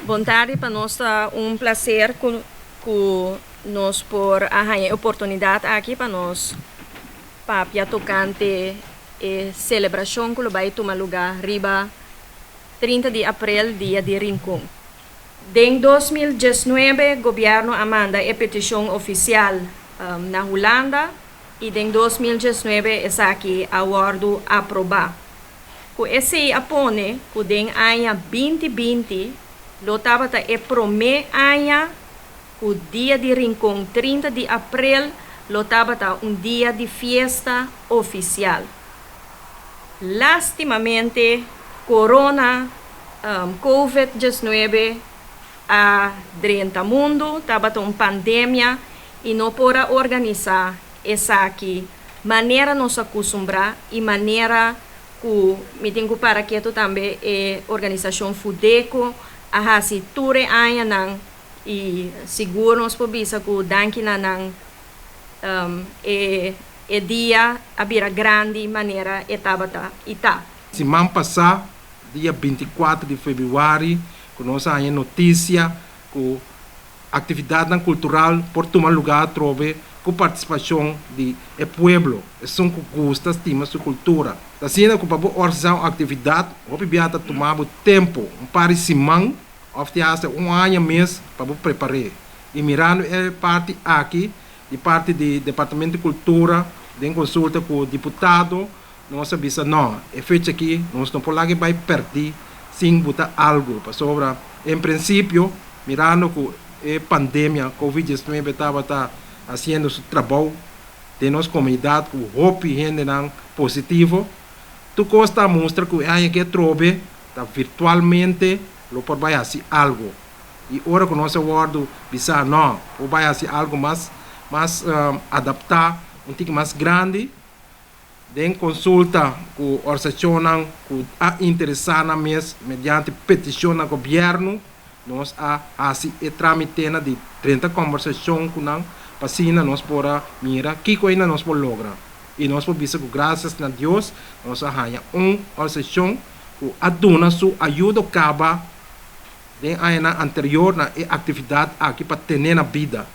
Bon tardi, pa nos ta un plaser ku nos por a haña oportunidat aki pa nos papia tokante e selebrashon ku lo bai tuma lugá riba 30 di aprel, Dia di Rincon. Den 2019 gobièrnu a manda e petishon ofisial na Hulanda i den 2019 esaki a wòrdu aprobá. Ku esei a pone ku den aña 2020 lo tabata e promé aña ku Dia di Rincon 30 di aprel lo tabata un dia di fiesta ofisial. Lástimamente corona, COVID-19 a drenta mundu, tabata un pandemia i no por a organisá esaki manera nos a kustumbrá i manera ku mi tin ku para ketu tambe e organisashon Fudeko a hasi tur e añanan i sigur nos por bisa ku danki na nan e dia a bira grandi manera e tabata i ta. Siman pasá, dia 24 di febrüari, ku nos a haña notisia ku aktividatnan kultural por tuma lugá atrobe ku partisipashon di e pueblo, esun ku gusta stima su kultura. Ta asina ku pa bo organisá un aktividat, hopi bia ta tuma bo tempu, un par di siman òf te hasta un aña mes pa bo prepar'é. I mirando e parti aki, di parti di Departamento di Kultura, den konsulta ku diputado, nos a bisa no, e fecha aki nos no por laga e bai pèrdí sin buta algu, pasobra en prinsipio mirando ku e pandemia Covid 19 tabata hasiendo su trabou den nos komunidat ku hopi hendenan positivo, tur kos ta mustra ku e aña aki atrobe ta virtualmente lo por bai hasi algu. I ora ku nos a wòrdu bisa no, por bai hasi algu mas mas adaptá, un tiki mas grandi, den konsulta ku organisashonnan ku a interesá nan mes mediante petishon na gobièrnu, nos a hasi e trámitenan di drenta kòmbersashon ku nan pa asina nos por a mira kiko ainda nos por logra. I nos por bisa ku grasias na Dios nos a haña un organisashon ku a duna su ayudo kaba den añanan anterior na e aktividat aki pa tene na bida.